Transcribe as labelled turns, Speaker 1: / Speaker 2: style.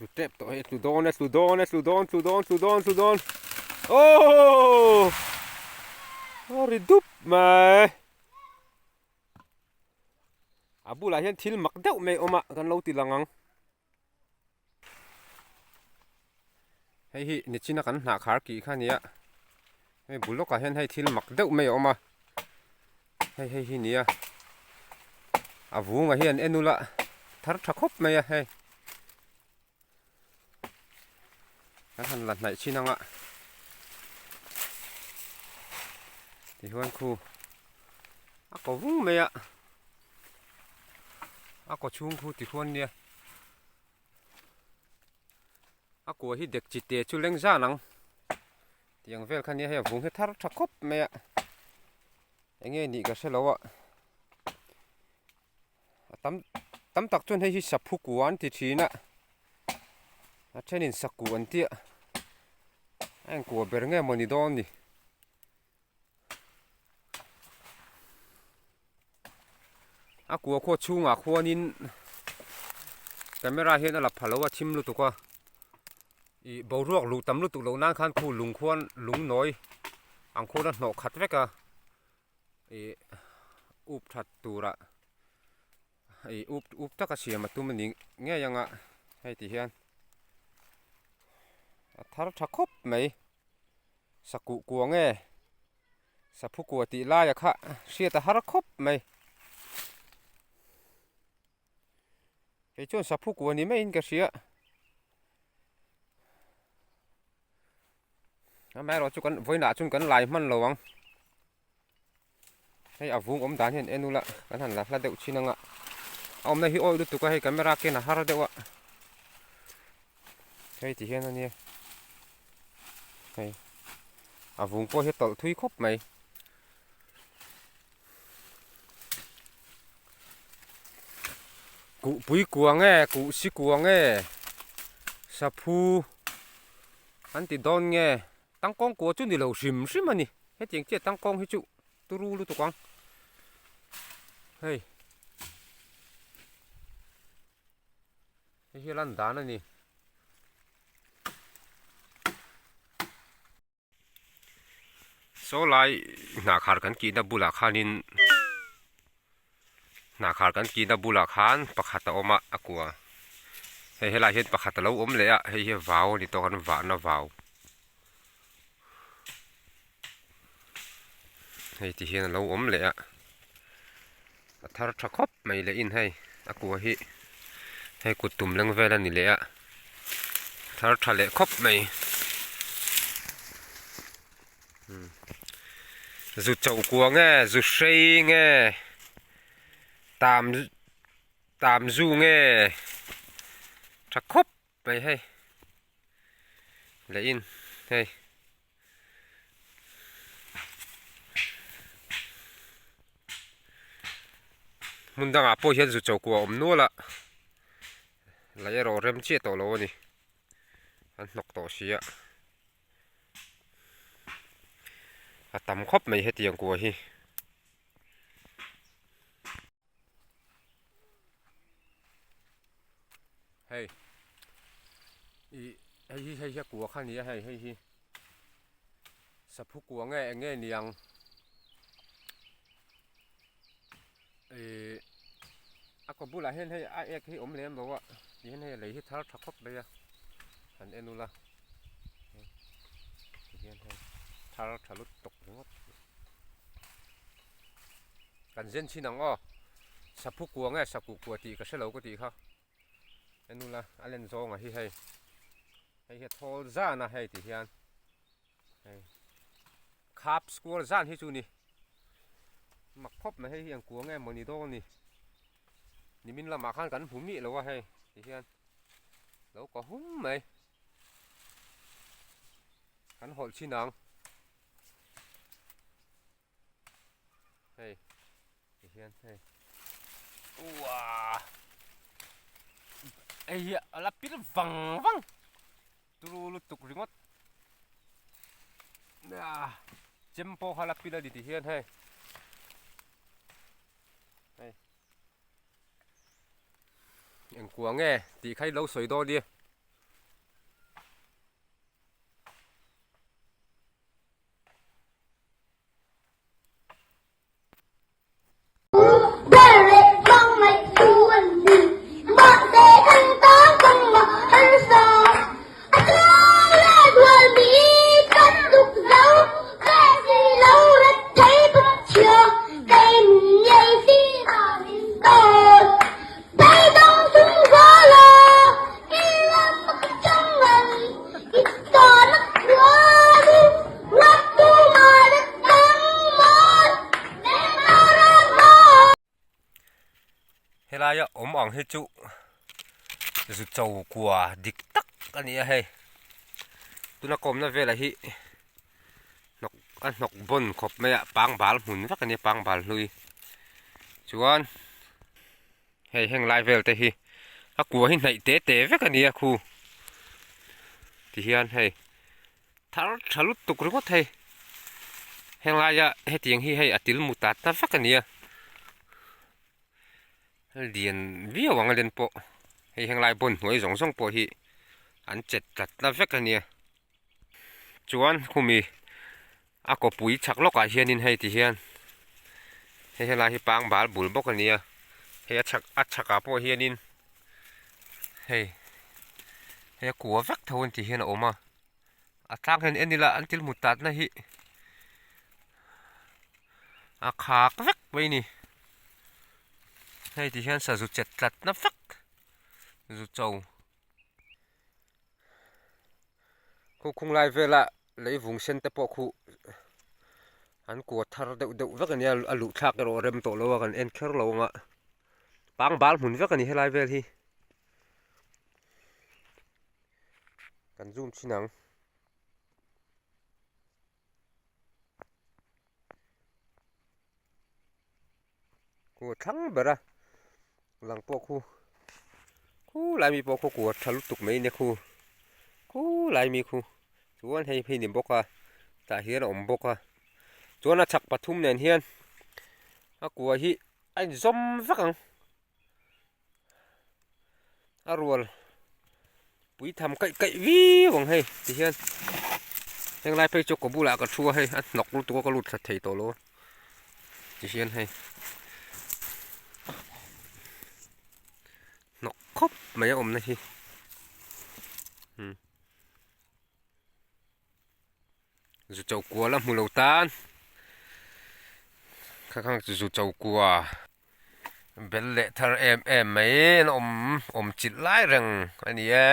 Speaker 1: Tlu tep tawh hei, tlu dawn e, tlu dawn e, tlu dawn, tlu dawn, tlu dawn, tlu dawn. Aww! A ri dup mai. A bulah hian thil mak deuh mai awm a, kan lo ti lang ang. Hei hi nichina kan hnah khar kih kha a ni a, hei bul lawkah hian hei thil mak deuh mai a awm a, hei hei hi nia a vungah hian en ula thar tha khawp mai a hei kan han la hnaih chin anga tichuan khu a ko vung mai a a kaw chhung khu tikhuan nia. A kua hi dek chi te chu leng zan ang tiang vel kha nia hei a vung hi thar tha khawp mai a eng nge nih ka hre lo a a tam tam tak chuan hei hi saphu kua an ti thin a a thenin saku an tia a engkua ber nge mawni dawn ni. A kua khaw chhungah khuanin camera hian a la pha lo a thim lutuk a ih boruak luh tam lutuk loh nan khan khu lung khuan lung nawi ang khuan a hnawh khat vek a ih up that turah ih up up taka siam a tum a ni ngei ang a hei ti hian a thar tha khawp mai. Sakuh kua nge saphu kua tih laia kha hriat a har khawp mai. Kei chuan saphu kua ni maiin ka hria. Amaherawh chu kan vawiinah chuan kan lai hman lo ang. Hei a vung awm dan hian en ula kan han la hla deuh thin anga a awmna hi awih lutuk a hei camera ken a har deuh a hei ti hian ania hei a vung pawh hi a tawlh thui khawp mai kuh pui kua nge kuh si kua nge saphu an ti dawn nge. Tangkawng kua chu ni lo hrim hrim a ni. Hetiang chiah tangkawng hi chu turu lutuk ang. Hei. Hei hi lan dan a ni. Saw lai hnah khar kan kihna bulah khanin hnah khar kan kihna bulah khan pakhat a awm a a kua hei helaiah hian pakhat a lo awm leh a hei hi vau a ni tawk an vahna vau hei ti hian a lo awm leh a a thar tha khawp mai leh in hei a kua hi hei kut tum leng vel a ni leh a thar tha leh khawp mai. Zu chauh kua nge zu hrei nge tam tam zu nge tha khawp mai hei leh in hei. Hmun dangah pawh hian zu chauh kua a awm nual a lei erawh rem chiah tawh lo a ni an hnawk tawh si a. A tam khawp mai hetiang kua hi. Hei ih hei hi hei hi a kua kha a ni a hei hei hi saphu kua nge eng nge niang ih a kaw bulah hian hei a ek hi a awm lem lo a tihian hei a lei hi thar tha khawp mai a han en ula tihian hei thar tha lut tawk ringawt kan zen chhin ang aw saphu kua nge sakuh kua tih ka hrelo ka tih kha en ula a len zawng a hi hei hei hi a thawl zan a hei ti hian hei khap square zan hi chu ni mak khawp mai hei hi ang kua nge mawni dawn ni nimin lamah khan kan hmu miah lo a hei ti hian lo ka hum mai kan hawlh chin ang hei ti hian hei uaa hei hi a la pil vang vang turu lutuk ringawt chem pawh kha la pil a ni ti hian hei hei engkua nge tih kha i lo sawi dawn nia. Helaia awm ang hi chu zu cho kua dik tak a ni a hei. Tuna kawmna velah hi hnawk a hnawk bawn khawp mai a pangbal hmun vek a nia pangbal hlui. Chuan hei heng lai vel te hi a kua hi hnaih te te vek a nia khu tihian hei thar tha lutuk ringawt hei heng laia hetiang hi hei a til mu tat ta vek a nia. Lian viau ang a len pawh hei henglai bawn hnuai zawng zawng pawh hi an chet tlat na vek a nia chuan khumi a kawpui chhak lawkah hianin hei ti hian hei helai hi pangbal bul bawk a nia hei a chhak a chhakah pawh hianin hei hei a kua vek tho an ti hian a awm a a tlang hian en ila an thil hmu tatna hi a khak vek mai a ni hei ti hian sazu chet tlat na vek zu cho khu khung lai vela lei vung sen te pawh khu an kua thar deuh deuh vek a nia a luh thlak erawh a rem tawh lo a kan en kher lo ang a pangbal hmun vek a ni helai vel hi. Kan zoom thin ang. Khu thlang ber a lang pawh khu khu lai mi pawh khu kua tha lutuk mai nia khu khu lai mi khu chuan hei phei ni bawk a tah hian a awm bawk a chuan a chhak pathum nen hian a kua hi a inzawm vek ang. A rual pui tham kaih kaih viau ang hei ti hian heng lai phei chu kaw bulah ka thu a hei a hnawk lutuk a ka lut thla thei tawh lo a ti hian hei hnawk khawp mai a awmna hi umm zu cho kual a hmu lo tan kha khang chu zu cho kua. Bel leh thar em em mai an awm awm chilh lai reng a ni e.